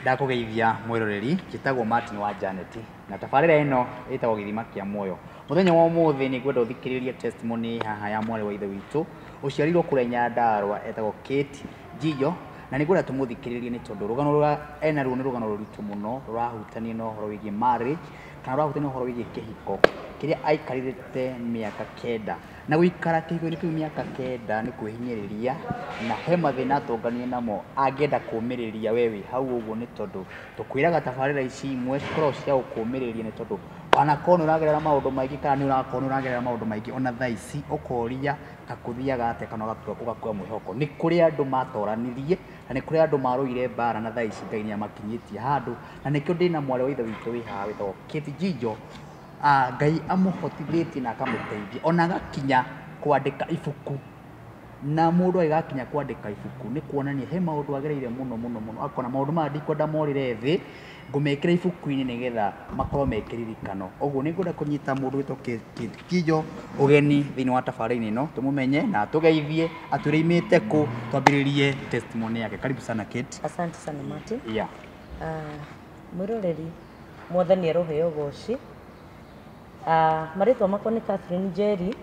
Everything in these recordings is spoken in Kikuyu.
Ndakũgeithia mwĩroreri, njĩtagwo Martin wa Janet na tabarĩra ĩno ĩtagwo Gĩthima kĩa Muoyo. Mũthenya wa ũmũthĩ nĩ ngwenda ũthikĩrĩrie testimony haha ya mwarĩ wa ithe witũ ũciarirwo kũrĩa Nyandarũa, etagwo Kate Njijo, na nĩ ngwenda tũmũthikĩrĩrie nĩ tondũ rũgano rũrĩa enaruo nĩ rũgano rũritũ mũno rũrahutania na ũhoro wĩgiĩ marriage kana rũrahutania na ũhoro wĩgiĩ kĩhiko kĩrĩa aikarĩte mĩaka 9, na gũikara kĩhiko-inĩ kĩu mĩaka 9 nĩ kwĩhinyĩrĩria, na he mathĩna atũnganire namo angĩenda kũũmĩrĩria we wĩ hau ũguo, nĩ tondũ tũkwĩraga tabarĩra ici imwe cikoragwo cia gũkũũmĩrĩria, nĩ tondũ wanakorwo nĩ ũragerera maũndũ maingĩ kana nĩ ũrakorwo nĩ ũragerera maũndũ maingĩ ona thaa ici ũkoria ta kũthiaga atĩa kana ũgakua mwĩhoko. Nĩ kũrĩ andũ matoranirie na nĩ kũrĩ andũ marũire mbara na thaa ici Ngai nĩ amakinyĩtie handũ, na nĩkĩo ndĩna mwarĩ wa ithe witũ wĩ haha wĩtagwo Kate Njijo. Ngai amũhotithĩtie na akamũteithia ona agakinya kwandĩka ibuku, na mũndũ agĩgakinya kwandĩka ibuku nĩ kuonania he maũndũ agereire mũno mũno mũno, akona maũndũ maya ndikwenda morĩre thĩ, ngũmekĩra ibuku-inĩ nĩgetha makorwo me kĩririkano. Ũguo nĩ ngwenda kũnyita mũndũ wĩtwo Kate Njijo ũgeni thĩinĩ wa tabarĩra ĩno, tũmũmenye na atũgeithie, atwĩre imĩte kũ, twambĩrĩrie testimony yake. Karibu sana Kate. Asante sana Martin. Yeah. Mwĩroreri, mwathani aroheo ũgoci. Marĩtwa makwa nĩ Catherine Njeri,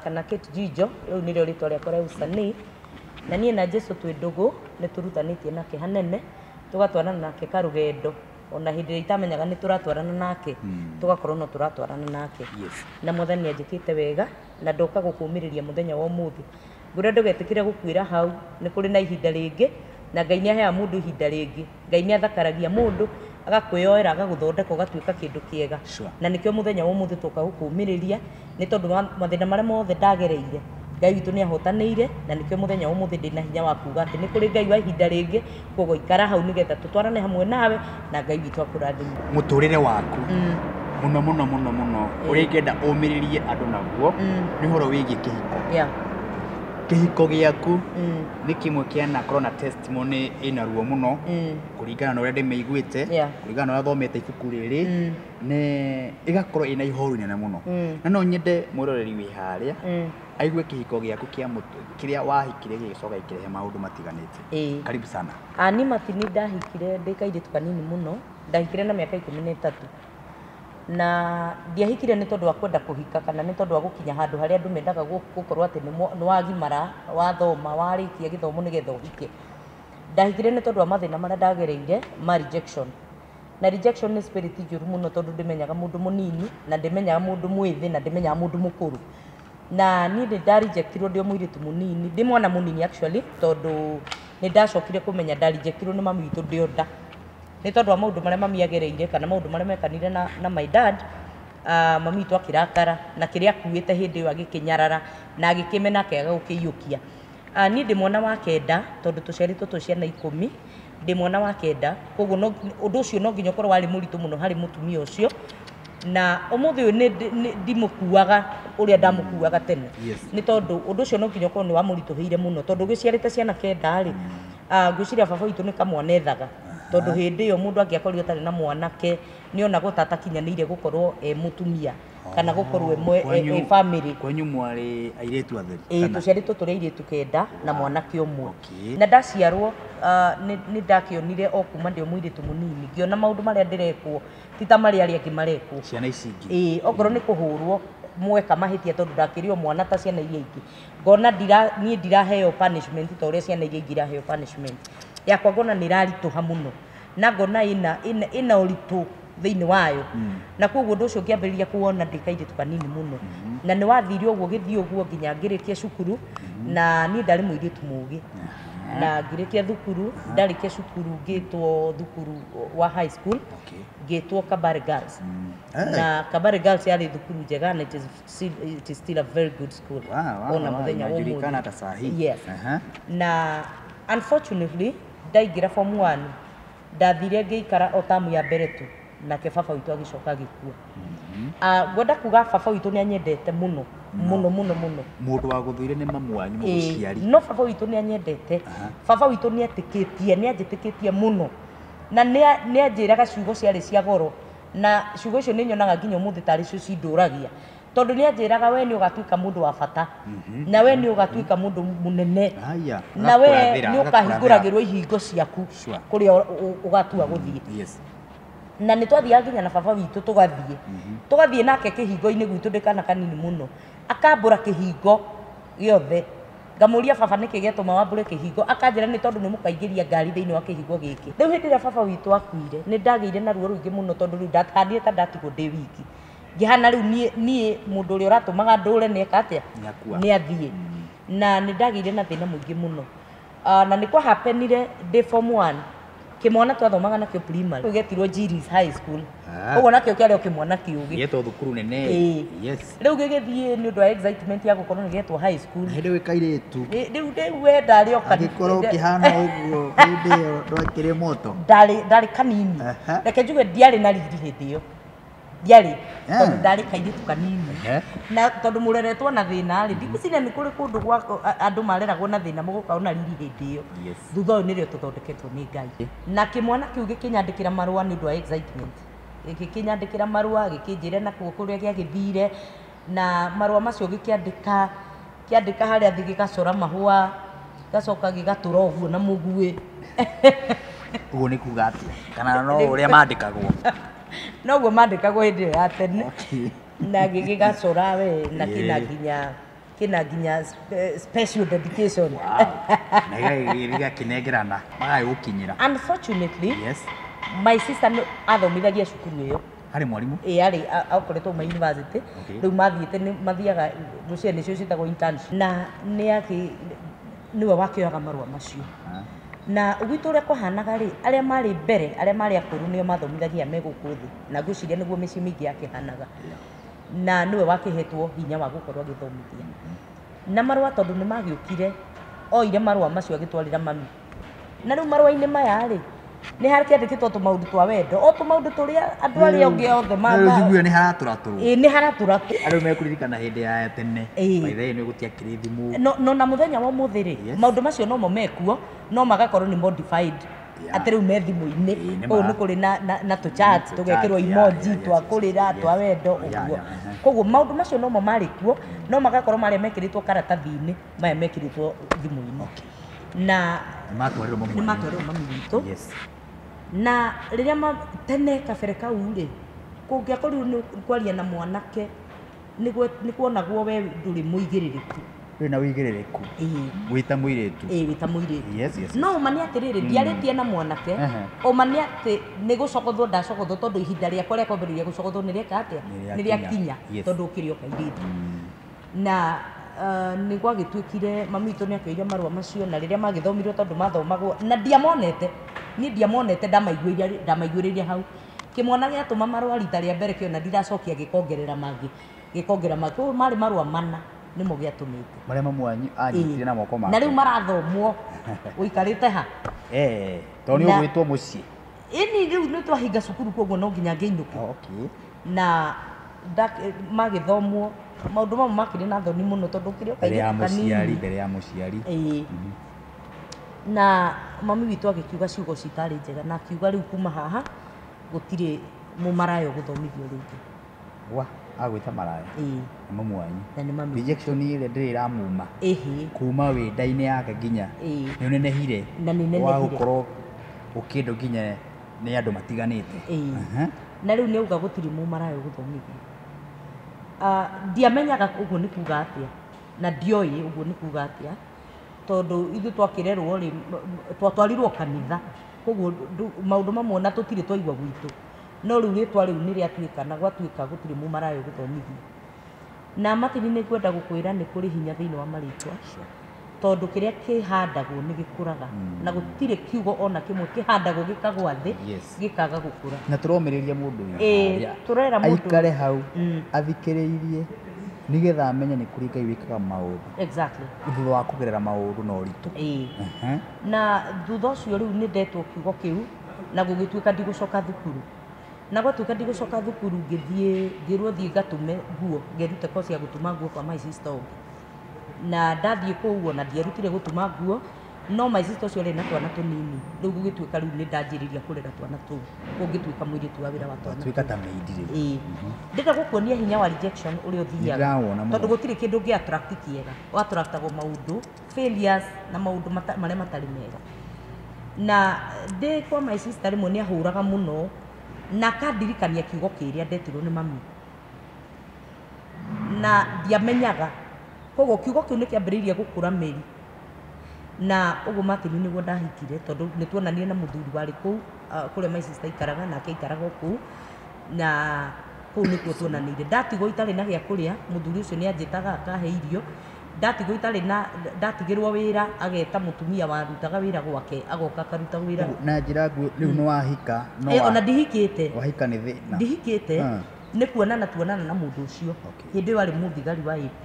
kana Kate Njijo, rĩu nĩrĩo rĩtwa rĩakwa rĩa usanii. Na niĩ na Jesu twĩ ndũgũ, nĩ tũrutanĩtie nake hanene, tũgatwarana nake karũgendo, ona hĩndĩ ĩrĩa itamenyaga nĩ tũratwarana nake, tũgakorwo no tũratwarana nake. Yes. Na mwathani anjĩkĩte wega, na ndoka gũkũmĩrĩria mũthenya wa ũmũthĩ. Ngwĩra ndũgetĩkĩre gũkuĩra hau, nĩ kũrĩ na ihinda rĩngĩ, na Ngai nĩ aheaga mũndũ ihinda rĩngĩ. Ngai nĩ athakaragia mũndũ, agakwĩyoera, agagũthondeka ũgatuĩka kĩndũ kĩega. Sure. Na nĩkĩo mũthenya wa ũmũthĩ tũka gũkũmĩrĩria, nĩ tondũ wa mathĩna marĩa mothe ndagereire, Ngai witũ nĩ ahotanĩire, na nĩkĩo mũthenya wa ũmũthĩ ndĩna hinya wa kuga atĩ nĩ kũrĩ Ngai wa ihinda rĩngĩ, koguo ikara hau nĩgetha tũtwarane hamwe nawe, na Ngai witũ akũrathime. Mũtũrĩre waku mũno mũno mũno mũno ũrĩa ingĩenda ũmĩrĩrie andũ naguo nĩ ũhoro wĩgiĩ kĩhiko. Yeah. Kĩhiko gĩaku nĩ kĩmwe kĩanakorwo na testimony ĩna ruo mũno, kũringana na ũrĩa ndĩmĩiguĩte, kũringana na ũrĩa thomete ibuku rĩrĩ, nĩ ĩgakorwo ĩna ihoru inene mũno. Na no nyende mwĩroreri wĩ harĩa aigue kĩhiko gĩaku kĩa kĩrĩa wahikire gĩgĩcoka gĩkĩrehe maũndũ matiganĩte. Karibu sana. Ni Martin, ndahikire ndĩ kairĩtu kanini mũno, ndahikire na mĩaka 13. Na ndiahikire nĩ tondũ wa kwenda kũhika kana nĩ tondũ wa gũkinya handũ harĩa andũ mendaga gũkorwo atĩ nĩ wagimara, wathoma, warĩkia gĩthomo nĩgetha ũhike. Ndahikire nĩ tondũ wa mathĩna marĩa ndagereire ma rejection. Na rejection nĩ spirit njũru mũno, tondũ ndĩmenyaga mũndũ mũnini, na ndĩmenyaga mũndũ mwĩthĩ, na ndĩmenyaga mũndũ mũkũrũ. Na niĩ nĩ ndarejectirwo ndĩ o mũirĩtu mũnini, ndĩ mwana mũnini actually, tondũ nĩ ndacokire kũmenya ndarejectirwo nĩ mami witũ ndĩ o nda. Nĩ tondũ wa maũndũ marĩa mami agereire kana maũndũ marĩa mekanire na my dad, mami witũ akĩrakara na kĩrĩa akuĩte hĩndĩ ĩyo agĩkĩnyarara na agĩkĩmena akĩaga gũkĩiyũkia. Niĩ ndĩ mwana wa 9, tondũ tũciarĩtwo twĩ ciana 10, ndĩ mwana wa 9, koguo ũndũ ũcio no nginya ũkorwo warĩ mũritũ mũno harĩ mũtumia ũcio. Na ũmũthĩ ũyũ ndimũkuaga ũrĩa ndamũkuaga tene. Yes. Nĩ tondũ ũndũ ũcio no nginya ũkorwo nĩ wamũritũhĩire mũno, tondũ ũgĩciarĩte ciana 9 rĩ, ngwĩciria baba witũ nĩ kamwana ethaga, tondũ hĩndĩ ĩyo mũndũ angĩakorirwo atarĩ na mwanake nĩ onagwo ta atakinyanĩire gũkorwo e mũtumia kana gũkorwo e family. Kwanyu mwarĩ airĩtu atheri? Ĩĩ, tũciarĩtwo tũrĩ airĩtu 9 na mwanake ũmwe. Na ndaciarwo, nĩ ndakĩonire o kuma ndĩ o mũirĩtu mũnini, ngĩona maũndũ marĩa ndĩrekwo ti ta marĩa arĩa angĩ marekwo. Ciana ici ingĩ. Ĩĩ, okorwo nĩ kũhũrwo mweka mahĩtia, tondũ ndakĩrĩ o mwana ta ciana iria ingĩ, ngona niĩ ndiraheo punishment ta ũrĩa ciana iria ingĩ iraheo punishment. Yakwa ngona nĩ ĩraritũha mũno, na ngona ĩna ũritũ thĩinĩ wayo. Na koguo ũndũ ũcio ngĩambĩrĩria kuona ndĩ kairĩtu kanini mũno. Na nĩ wathire ũguo gĩthiĩ ũguo nginya ngĩrĩkia cukuru, na niĩ ndarĩ mũirĩtu mũũgĩ. Na ngĩrĩkia thukuru, ndarĩkia cukuru ngĩtwo thukuru wa high school, ngĩtwo Kabare Girls. Na Kabare Girls yarĩ thukuru njega, and it is still a very good school. Wow, Ona wow, mũthenya wa ũmũthĩ. inajulikana hata saa hii. Yes. Na unfortunately ndaingĩra form 1, ndathire ngĩikara o tamu ya mbere tu, nake baba witũ agĩcoka agĩkua. Ngwenda kuga baba witũ nĩ anyendete mũno, mũno, mũno, mũno. Mũndũ wa gũthũire nĩ mamu wanyu mũgũciari. No baba witũ nĩ anyendete. Baba witũ nĩ etĩkĩtie, nĩ anjĩtĩkĩtie mũno. Na nĩ anjĩraga ciugo ciarĩ cia goro, na ciugo icio nĩ nyonaga nginya ũmũthĩ tarĩ cio cindũragia. Tondũ nĩ anjĩraga we nĩ ũgatuĩka mũndũ wa bata, na we nĩ ũgatuĩka mũndũ mũnene, Haya. na we Agakũrathĩra, nĩ ũkahingũragĩrwo ihingo ciaku Sure. kũrĩa ũgatua gũthiĩ. Na nĩ twathiaga nginya na baba witũ, tũgathiĩ nake kĩhingo-inĩ gwitũ ndĩ kana kanini mũno, akambũra kĩhingo gĩothe. Ngamũria, "Baba, nĩkĩ gĩatũma wambũre kĩhingo?" Akanjĩra nĩ tondũ nĩ mũkaingĩria ngari thĩinĩ wa kĩhingo gĩkĩ. Rĩu hĩndĩ ĩrĩa baba witũ akuire, nĩ ndagĩire na ruo rũingĩ mũno, tondũ rĩu ndahanire ta ndatigwo ndĩ wiki, ngĩhana rĩu niĩ mũndũ ũrĩa ũratũmaga ndũre nĩ eka atĩa? Nĩ akua. Nĩ athiĩ. Na nĩ ndagĩire na thĩna mũingĩ mũno. Na nĩ kwahapenire ndĩ form 1, kĩmwana twathomaga nakĩo primary gĩetirwo Jiris High School. Ah. Ũguo nakĩo kĩarĩ o kĩmwana kĩũgĩ. Gĩetwo thukuru nene. Ĩĩ. Rĩu gĩgĩthiĩ nĩ ũndũ wa excitement ya gũkorwo nĩ gĩetwo high school. Na hĩndĩ wĩ kairĩtu. Rĩu we ndarĩ o Angĩkorwo ũkĩhana ũguo hĩndĩ ĩyo ndwakĩrĩ moto. Ndarĩ kanini. Reke njuge ndiarĩ na riri hĩndĩ ĩyo, ndiarĩ, tondũ ndarĩ kairĩtu kanini. Na tondũ mũreretwo na thĩna rĩ, ndigwĩciria nĩ kũrĩ kũndũ gwa andũ mareragwo na thĩna mũgũkorwo na riri hĩndĩ ĩyo. Thutha ũyũ nĩrĩo tũthondeketwo nĩ Ngai. Na kĩmwana kĩu gĩkĩnyandĩkĩra marũa nĩ ũndũ wa excitement, gĩkĩnyandĩkĩra marũa gĩkĩnjĩra nakuo kũrĩa gĩagĩthire, na marũa macio gĩkĩandĩka, kĩandĩka harĩa thĩ gĩgacora mahũa, gĩgacoka gĩgatũra ũguo na mũguĩ. Ũguo nĩ kuga atĩa? Kana no ũrĩa mandĩkagwo? Noguo mandĩkagwo hĩndĩ ĩyo ya tene. Na gĩgacora we na kĩna nginya special dedication. Wow. Na gĩgakĩnengerana magagĩgũkinyĩra. Unfortunately, my sister nĩ athomithagia cukuru ĩyo. Harĩ mwarimũ? Ĩ, arĩ akoretwo ma university. Rĩu mathiĩte nĩ mathiaga ngwĩciria nĩcio ciĩtagwo internship, na nĩ akĩ nĩwe wakĩoyaga marũa macio. Na gwitũ ũrĩa kwahanaga rĩ, arĩa marĩ mbere, arĩa marĩ akũrũ, nĩo mathomithagia me gũkũ thĩ, na ngwĩciria nĩguo mĩciĩ mĩingĩ yakĩhanaga. Na nĩwe wakĩhetwo hinya wa gũkorwo agĩthomithia. Na marũa tondũ nĩ magĩũkire, oire marũa macio agĩtwarĩra mami. Na rĩu marũa-inĩ maya rĩ, nĩ hakĩandĩkĩtwo tũmaũndũ twa wendo, o tũmaũndũ tũrĩa andũ arĩa angĩ othe Rĩu njiguire nĩ haratũratũrwo. Ĩ, nĩ haratũratũ. Andũ mekũririkana hĩndĩ ya tene. Ĩĩ. By the way, nĩ gũtiakĩrĩ thimũ. No na mũthenya wa ũmũthĩ rĩ, maũndũ macio nomo mekuo, no magakorwo nĩ modified, atĩ rĩu me thimũ-inĩ. Ĩĩ, nĩ Kũu ma. nĩ kũrĩ na tũ-chat, tũgekĩrwo emoji twa kũrĩra, twa wendo, ũguo. Koguo maũndũ macio nomo marĩ kuo, no magakorwo marĩa mekĩrĩtwo karatathi-inĩ, maya mekĩrĩtwo thimũ-inĩ. Na Nĩ matwarirwo mami nĩ wanyu. matwarirwo mami witũ. Na rĩrĩa tene kabere kau rĩ, kũngĩakorirwo nĩ kwaria na mwanake, nĩ kuonagwo we ndũrĩ mũigĩrĩrĩku. Wĩ na ũigĩrĩrĩku. Wĩ ta mũirĩtu. Ĩĩ, wĩ ta mũirĩtu. Yes. No ũma nĩ atĩrĩrĩ, ndiarĩtie na mwanake. Ũma nĩ atĩ nĩ gũcogothwo ndacogothwo, tondũ ihinda rĩakwa rĩa kwambĩrĩria gũcogothwo nĩ rĩeka atĩa? Nĩ Nĩ rĩakinya. rĩakinya. Tondũ ũkĩrĩ o kairĩtu. Na nĩ gwagĩtuĩkire mami witũ nĩ akĩoire marũa macio, na rĩrĩa magĩthomirwo, tondũ mathomagwo na ndiamonete niĩ, ndiamonete, ndamaiguĩrĩire hau. Kĩmwana gĩatũma marũa rita rĩa mbere kĩona ndiracokia, gĩkongerera mangĩ, gĩkongerera mangĩ. Koguo marĩ marũa mana nĩmo gĩatũmĩte. Marĩa mamu wanyu anyitire na moko make. Na rĩu marathomwo ũikarĩte ha? Eh, tondũ nĩ ũgwĩtwo mũciĩ. Ĩni, rĩu nĩ twahinga cukuru, koguo no nginya ngĩinũke. Na magĩthomwo maũndũ mamwe makĩrĩ na thoni mũno, tondũ ũkĩrĩ o Mbere ya kairĩtu mũciari, kanini. mbere ya mũciari. Ĩĩ. Na mami witũ agĩkiuga ciugo citarĩ njega, na akiuga rĩu kuma haha gũtirĩ mũmaraya ũgũthomithio rĩngĩ. Wa, agwĩta maraya. Ĩĩ. Nĩ mamu wanyu. Na nĩ mami. Rejection ĩrĩa ndĩrĩ ĩramuma. Kuma wĩ nda-inĩ yake nginya nĩ ũnenehire. Na nĩ nenehire. Wa gũkorwo ũkĩendwo nginya nĩ andũ matiganĩte. Ĩĩ. Na rĩu nĩ auga gũtirĩ mũmaraya ũgũthomithio. Ah, ndiamenyaga ũguo nĩ kuga atĩa, na ndioĩ ũguo nĩ kuga atĩa, tondũ ithuĩ twakĩrerwo rĩ, twatwarirwo kanitha, koguo maũndũ mamwe na tũtirĩ twaigua gwitũ. No rĩu rĩtwa rĩu nĩ rĩatuĩka, na gwatuĩka gũtirĩ mũmaraya ũgũthomithio. Na Martin, nĩ ngwenda gũkwĩra nĩ kũrĩ hinya thĩinĩ wa marĩtwa, tondũ kĩrĩa kĩhandagwo nĩ gĩkũraga, na gũtirĩ kiugo ona kĩmwe kĩhandagwo gĩkagwa thĩ gĩkaga gũkũra. Na tũromĩrĩria mũndũ ũyũ Ĩĩ, harĩa. Tũrera mũndũ. Aikare hau athikĩrĩirie nĩgetha amenye nĩ kũrĩ Ngai wĩkaga maũndũ thutha wa kũgerera maũndũ na ũritũ. Ĩĩ. Na thutha ũcio rĩu nĩ ndetwo kiugo kĩu, na gũgĩtuĩka ndigũcoka thukuru. Na gwatuĩka ndigũcoka thukuru, ngĩthiĩ ngĩrwo thiĩ ngatume nguo, ngerute course ya gũtuma nguo kwa my sister ũngĩ. Na ndathiĩ kũu ona ndierutire gũtuma nguo. No my sister ũcio arĩ na twana tũnini, rĩu gũgĩtuĩka rĩu nĩ ndanjĩrĩria kũrera twana tũu, ũngĩtuĩka mũirĩtu wa wĩra wa twana. Watuĩka ta maid rĩu. Ĩĩ, ndĩrenda gũkuonia hinya wa rejection ũrĩa ũthiaga. Nĩndĩrawona mũno. Tondũ gũtirĩ kĩndũ ũngĩ attract kĩega, attractagwo maũndũ failures na maũndũ marĩa matarĩ mega. Na ndĩ kwa my sister rĩmwe nĩ ahũraga mũno na akandirikania kiugo kĩrĩa ndetirwo nĩ mami na ndiamenyaga, koguo kiugo kĩu nĩ kĩambĩrĩirie gũkũra mĩri. Na ũguo Martin nĩguo ndahikire, tondũ nĩ tuonanire na mũthuri warĩ kũu, kũrĩa my sister aikaraga, nake aikaraga o kũu, na kũu nĩkuo tuonanĩire. Ndatigwo itarĩ na gĩa kũrĩa, mũthuri ũcio nĩ anjĩtaga akahe irio. Ndatigwo itarĩ na, ndatigĩrwo wĩra, ageta mũtumia warutaga wĩra gwake, agoka akaruta wĩra. Na njĩra nguhĩ, rĩu nĩ wahika, no Ona ndihikĩte. Wahika nĩ thĩna. Ndihikĩte, nĩ kuonana tuonana na mũndũ ũcio. Hĩndĩ ĩyo arĩ mũthigari wa AP.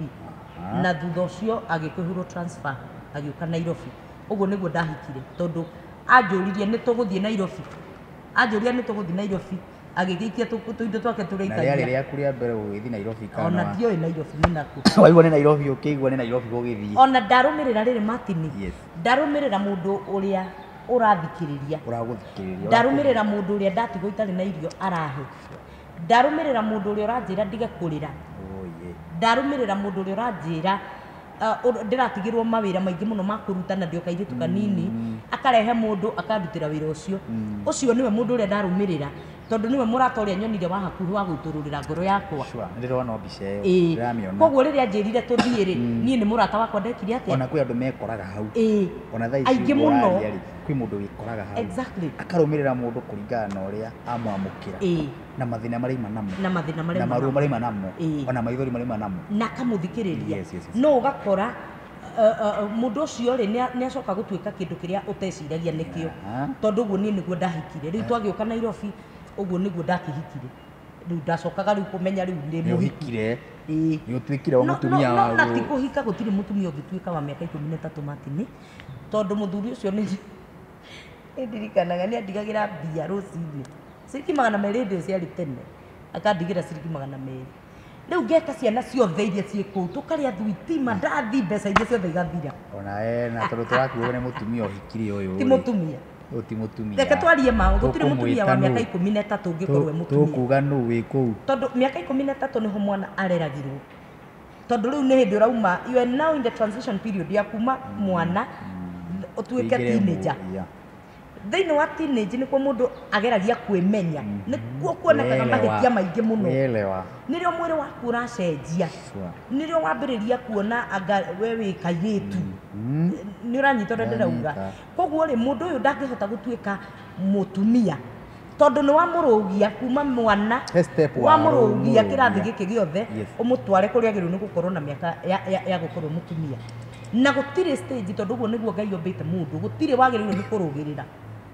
Na thutha ũcio agĩkĩhũrwo transfer, agĩũka Nairobi. Ũguo nĩguo ndahikire, tondũ anjũririe nĩ tũgũthiĩ Nairobi. Anjũria nĩ tũgũthiĩ Nairobi, agĩgĩikia tũindo twake tũrĩa Na rĩarĩ ikaria. rĩaku rĩa mbere gũgĩthiĩ Nairobi kana Ona wa- ndiũĩ Nairobi nĩ nakũ. Waigua nĩ Nairobi, ũkĩigua nĩ Nairobi gũgĩthiĩ. Ona ndarũmĩrĩra rĩrĩ Martin, Yes. ndarũmĩrĩra mũndũ ũrĩa ũrathikĩrĩria. Ũragũthikĩrĩria. Ndarũmĩrĩra mũndũ ũrĩa ndatigwo itarĩ na irio arahe. Ndarũmĩrĩra mũndũ ũrĩa ũranjĩra ndige kũrĩra. Oye. Ndarũmĩrĩra mũndũ ũrĩa ũranjĩra, ndĩratigĩrwo mawĩra maingĩ mũno ma kũruta na ndĩ o kairĩtu kanini, akarehe mũndũ akandutĩra wĩra ũcio. Ũcio nĩwe mũndũ ũrĩa ndarũmĩrĩra, tondũ nĩwe mũrata ũrĩa nyonire wa hakuhĩ wa gũitũrũrĩra ngoro yakwa. Sure, nĩndĩrona mbica ĩyo. Ĩĩ. Ndĩramĩona. Koguo rĩrĩa anjĩrire tũthiĩ rĩ, niĩ nĩ mũrata wakwa ndekire atĩa? Ona kwĩ andũ mekoraga hau. Ĩĩ. Ona thaa ici Aingĩ ũguo mũno. ũraria rĩ, kwĩ mũndũ wĩkoraga hau. Exactly. Akarũmĩrĩra mũndũ kũringana na ũrĩa amwamũkĩra. Ĩĩ. Na mathĩna marĩa aima namo. Na mathĩna marĩa Na aima maruo namo. marĩa aima namo. Ĩĩ. Ona maithori marĩa aima namo. Na akamũthikĩrĩria. Yes, yes, yes. No ũgakora, mũndũ ũcio rĩ, nĩ acoka gũtuĩka kĩndũ kĩrĩa ũteciragia nĩkĩo. Tondũ ũguo niĩ nĩguo ndahikire. Rĩu twagĩũka Nairobi, ũguo nĩguo ndakĩhikire. Rĩu ndacokaga rĩu kũmenya rĩu nĩ Nĩ mũhiki. ũhikire. Ĩĩ. Nĩ ũtuĩkire wa No, mũtumia no, wa no, na ti gũ- kũhika, gũtirĩ mũtumia ũngĩtuĩka wa mĩaka ikũmi na ĩtatũ Martin, tondũ mũthuri ũcio nĩ ndirikanaga nĩ andigagĩra mbia rũcinĩ. Ciringi magana merĩ hĩndĩ ĩyo ciarĩ tene, akandigĩra ciringi magana merĩ. Rĩu ngeta ciana ciothe iria ciĩ kũu, tũkarĩa thwiti, mandathi, mbeca iria ciothe igathira. Ona we, na tondũ tũrakuo nĩ mũtumia ũhikire ũyũ Ti rĩ. mũtumia. Ũyũ ti mũtumia. Reke twarie ma, gũtirĩ mũtumia wa Tũkũmwĩta mĩaka nũ? ikũmi na ĩtatũ ũngĩkorwo e mũtumia. Tũkuga nũ wĩ kũu? Tondũ mĩaka ikũmi na ĩtatũ nĩho mwana areragirwo. Tondũ rĩu nĩ hĩndĩ ũrauma, you are now in the transition period ya kuma mwana ũtuĩke Ũingĩre teenager. yeah. Thĩinĩ wa teenage nĩkuo mũndũ ageragia kwĩmenya, nĩkuo kuonekaga Kwĩelewa. mahĩtia maingĩ mũno. Kwĩelewa. Nĩrĩo mwĩrĩ waku ũracenjia. Sure. Nĩrĩo wambĩrĩria kuona anga we wĩ kairĩtu. Nĩ ũranyita ũrĩa ndĩrauga. Ndanyita. Koguo rĩ, mũndũ ũyũ ndangĩhota gũtuĩka mũtumia, tondũ nĩ wamũrũgia kuma mwana, He step wamũrũgia warũmũrũgia. kĩrathi gĩkĩ gĩothe, Yes. ũmũtware kũrĩa agĩrĩirwo nĩ gũkorwo na mĩaka ya gũkorwo mũtumia. Na gũtirĩ stage, tondũ ũguo nĩguo Ngai ombĩte mũndũ, gũtirĩ wagĩrĩirwo nĩ kũrũgĩrĩra.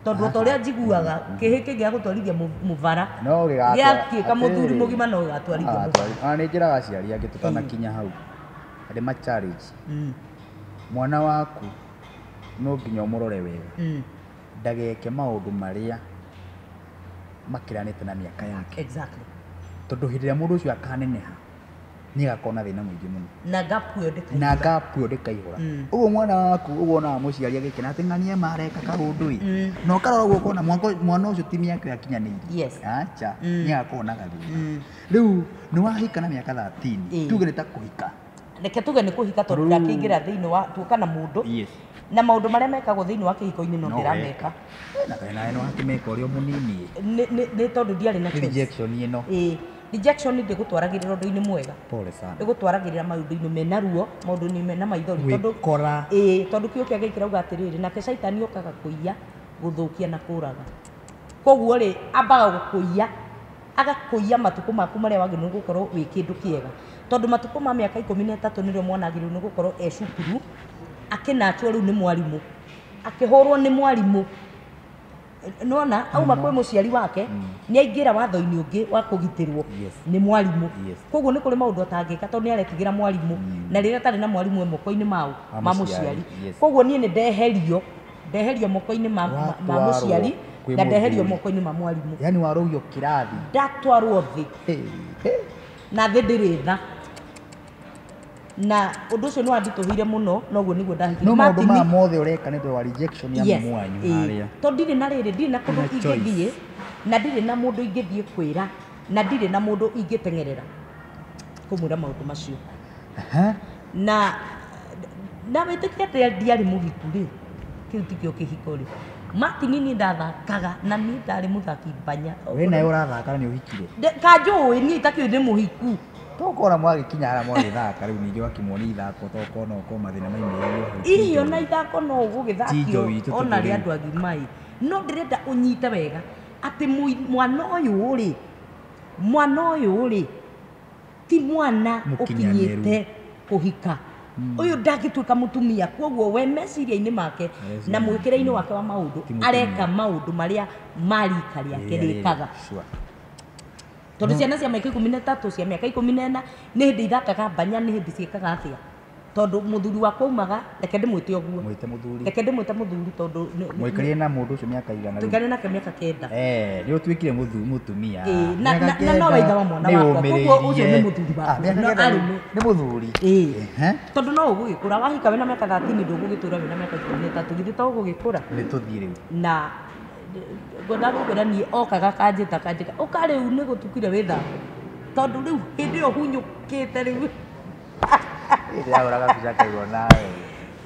Tondũ ta ũrĩa njiguaga, kĩhĩ kĩngĩ gũtwarithia mũbara, No gĩgatwara- gĩatuĩka mũthuri atĩrĩrĩ. mũgima no gĩgatwarithia mũbara. Ona nĩ njĩraga aciari angĩ tũtanakinya hau. Andĩ ma challenge. Mwana waku no nginya ũmũrore wega. Ndageke maũndũ marĩa makĩranĩte na mĩaka yake. Exactly. Tondũ hĩndĩ ĩrĩa mũndũ ũcio akaneneha, nĩ agakorwo na thĩna mũingĩ mũno. Na gap ĩyo ndĩkaihũra. Na gap ĩyo ndĩkaihũra. Ũguo mwana waku, ũguo wonaga mũciari agĩkena atĩ ng'ania mareka kaũndũ ĩ. Na ũkarora ũguo ũkona mwana ũcio ti mĩaka ĩyo akinyanĩirie. Yes. Acha, nĩ agakorwo na gathĩna. Rĩu nĩ wahika na mĩaka 13, tuge nĩ ta kũhika. Reke tuge nĩ kũhika tondũ Rĩu- ndakĩingĩra thĩinĩ wa tuoka na mũndũ. Yes. Na maũndũ marĩa mekagwo thĩinĩ wa kĩhiko-inĩ no No ndĩrameka. weka. Na kaĩ nawe nĩ wakĩmeka ũrĩ o mũnini. Nĩ tondũ ndiarĩ na Nĩ choice. rejection ĩno. Ĩĩ. Rejection ndĩgũtwaragĩrĩra ũndũ-inĩ mwega. Pole sana. Ĩgũtwaragĩrĩra maũndũ-inĩ mena ruo, maũndũ-inĩ mena maithori. Tondũ Gwĩkora. Ĩĩ, tondũ kĩo kĩa Ngai kĩrauga atĩrĩrĩ, nake caitani okaga kũiya, gũthũkia na kũraga. Koguo rĩ, ambaga gũkũiya, agakũiya matukũ maku marĩa wagĩrĩirwo nĩ gũkorwo wĩ kĩndũ kĩega. Tondũ matukũ ma mĩaka ikũmi na ĩtatũ nĩrĩo mwana agĩrĩirwo nĩ gũkorwo e cukuru, akĩnachwo rĩu nĩ mwarimũ, akĩhũrwo nĩ mwarimũ. Nĩwona, auma kwĩ mũciari wake, nĩ aingĩra watho-inĩ ũngĩ wa kũgitĩrwo Yes. nĩ mwarimũ. Yes. Koguo nĩ kũrĩ maũndũ atangĩka tondũ nĩ aretigĩra mwarimũ, na rĩrĩa atarĩ na mwarimũ e moko-inĩ Ma ma mũciari. mũciari. Yes. Koguo niĩ nĩ ndeherio moko-inĩ ma Watwarwo mũciari, kwĩ na ndeherio mũthuri. moko-inĩ ma mwarimũ. Yaani warũgio kĩrathi. Ndatwarwo thĩ. Hey, hey. Na thĩ ndĩrĩ tha. Na ũndũ ũcio nĩ wanditũhĩire mũno, noguo nĩguo ndahikire. No maũndũ Martin- maya mothe ũreka nĩ tondũ wa rejection ya Yes, mumu wanyu ĩĩ. harĩa. Tondũ ndirĩ na rĩrĩ, ndirĩ na kũndũ Na choice. ingĩthiĩ, na ndirĩ na mũndũ ingĩthiĩ kwĩra, na ndirĩ na mũndũ ingĩteng'erera kũmwĩra maũndũ macio. Aha. Na wĩtĩkie atĩ ndiarĩ mũhiku rĩ, kĩu tikĩo kĩhiko rĩ. Martin niĩ ndathakaga na niĩ ndarĩ mũthaki mbanya. We nawe ũrathaka na nĩ ũhikire. Kanjũĩ niĩ itakĩũĩ nĩ mũhiku. Tokora mwagĩkinya harĩa mwagĩthaka rĩu ningĩ wakĩmuonia ithako tokorwo no ũkorwo mathĩna maimĩrĩire hau. Irio na ithako no Ti ũgũgĩthakio njohi itũ ona tondũ rĩ rĩu. andũ agima ĩ. No ndĩrenda ũnyite wega atĩ mwana ũyũ rĩ, mwana ũyũ rĩ ti mwana Mũkinyanĩru. ũkinyĩte kũhika. Ũyũ ndangĩtuĩka mũtumia, koguo we meciria-inĩ make Areciria na mwĩkĩre-inĩ wake wa maũndũ Ti mũtumia. areka maũndũ marĩa ma rika rĩake rĩkaga. Sure. Tondũ ciana cia mĩaka 13, cia mĩaka 14 nĩ hĩndĩ ithakaga mbanya, nĩ hĩndĩ ciĩkaga atĩa. Tondũ mũthuri wakwa aumaga, reke ndĩmwĩte ũguo. Mwĩte mũthuri. Reke ndĩmwĩte mũthuri tondũ Mwaikarire na mũndũ ũcio mĩaka igana rĩu? Tũikarire nake mĩaka 9. Nĩ ũtuĩkire mũtumia. Ĩĩ, Mĩaka na no kenda ithe wa mwana nĩ wakwa. Koguo ũcio nĩ ũmĩrĩirie. mũthuri wakwa. Ah, mĩaka No kenda arĩ nĩ mũthuri. Ĩĩ. Ehe. Tondũ no ũgũgĩkũra, wahika wĩna mĩaka 13 ndũgũgĩtũra wĩna mĩaka 13, githĩ to ũgũgĩkũra? Nĩ tũthiĩ rĩu. Na ngwenda gũkwĩra niĩ okaga kanjĩta kanjĩta, ũka rĩu nĩ gũtukire wĩthambe. Tondũ rĩu hĩndĩ ĩyo hunyũkĩte rĩu. Ndĩrahũra kabica kaigua nawe.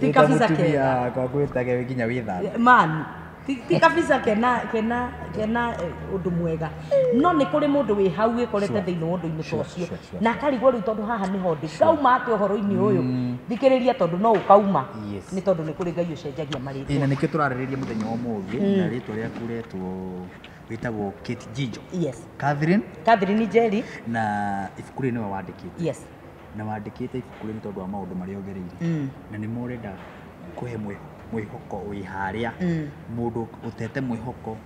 Ti Wĩta kabica mũtumia kega. wakwa ngwĩtage nginya wĩthambe. Man, ti kabica kena kena ũndũ mwega. No nĩ kũrĩ mũndũ wĩ hau wĩkorete Sure. thĩinĩ wa ũndũ-inĩ ta Sure, ũcio. sure, sure. Na akarigwo rĩu tondũ haha nĩho ndĩ. Ngauma atĩa ũhoro-inĩ ũyũ? Thikĩrĩria tondũ no ũkauma. Yes. Nĩ tondũ nĩ kũrĩ Ngai ũcenjagia marĩtwa. Ĩĩ, na nĩkĩo tũrarĩrĩria mũthenya wa ũmũthĩ, na rĩtwa rĩaku retwo wĩtagwo Kate Jijo. Yes. Catherine. Catherine Njeri. Na ibuku rĩrĩ nĩwe wandĩkĩte. Yes. Na wandĩkĩte ibuku rĩrĩ nĩ tondũ wa maũndũ marĩa ũgereire. Na nĩmo ũrenda kũhe mwĩhoko wĩ harĩa. Mũndũ ũtete mwĩhoko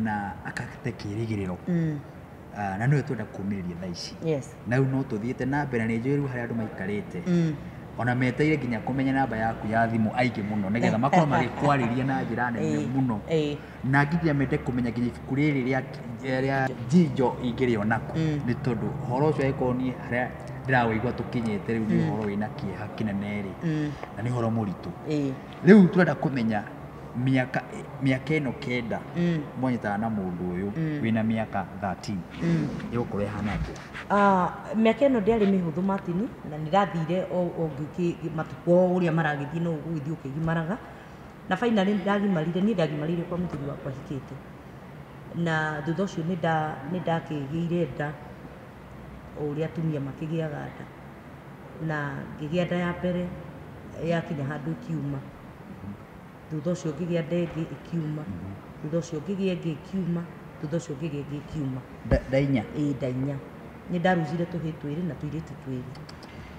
na akate kĩĩrĩgĩrĩro. Na nĩwe twenda kũũmĩrĩria thaa ici. Yes. Na rĩu no tũthiĩte na mbere, na nĩ njũĩ rĩu harĩa andũ maikarĩte. Ona meteire nginya kũmenya namba yaku ya thimũ aingĩ mũno, nĩgetha makorwo magĩkwarĩria na njĩra nene mũno. Na nginya mende kũmenya nginya ibuku rĩrĩ rĩa Jijo ingĩrĩona kũ. Nĩ tondũ ũhoro ũcio angĩkorwo niĩ harĩa ndĩrawĩigua tũkinyĩte rĩu nĩ ũhoro wĩna kĩeha kĩnene rĩ. Na nĩ ũhoro mũritũ. Rĩu tũrenda kũmenya mĩaka ĩno 9 mwanyitana na mũndũ ũyũ wĩna mĩaka 13. Ĩgũkorwo ĩhana atĩa? Mĩaka ĩno ndĩarĩ mĩhũthũ Martin, na nĩndathire o matukũ o ũrĩa maragĩthiĩ no ũgũgĩthiĩ ũkĩgimaraga. Na finally nĩndagimarire, niĩ ndagimarire kwa mũthuri wakwa hikĩte. Na thutha ũcio nĩndakĩgĩire nda, o ũrĩa atumia makĩgĩaga nda. Na ngĩgĩa nda ya mbere yakinya handũ ĩkiuma. Thutha ũcio ngĩgĩa nda ĩngĩ ĩkiuma. Thutha ũcio ngĩgĩa ĩngĩ ĩkiuma. Thutha ũcio ngĩgĩa ĩngĩ ĩkiuma. Nda inya? Ĩĩ, nda inya. Nĩ ndarugire tũhĩĩ twĩrĩ na tũirĩtu twĩrĩ.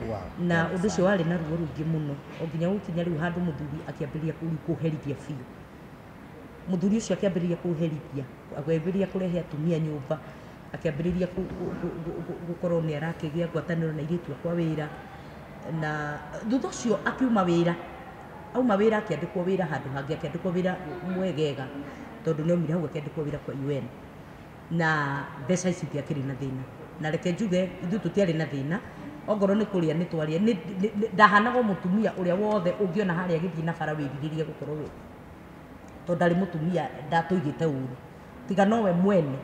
Wow. Na ũndũ ũcio warĩ na ruo rũingĩ mũno. O nginya gũkinya rĩu handũ mũthuri akĩambĩrĩria kũherithia biũ. Mũthuri ũcio akĩambĩrĩria kũherithia, akĩambĩrĩria kũrehe atumia nyũmba, akĩambĩrĩria gũkorwo nĩ arakĩgĩa ngwatanĩro na airĩtu akwa wĩra. Na thutha ũcio akiuma wĩra. Auma wĩra akĩandĩkwo wĩra handũ hangĩ, akĩandĩkwo wĩra mwegega, tondũ nĩ aumire hau akĩandĩkwo wĩra kwa UN. Na mbeca ici itiakĩrĩ na thĩna. Na reke njuge ithuĩ tũtiarĩ na thĩna, ongorwo nĩ kũrĩa nĩ twarĩa. Ndahanaga mũtumia ũrĩa wothe ũngĩona harĩa agĩthiĩ na bara wĩrirĩrie gũkorwo wĩ. Tondũ ndarĩ mũtumia ndatũigĩte ũru. Tiga no we mwene.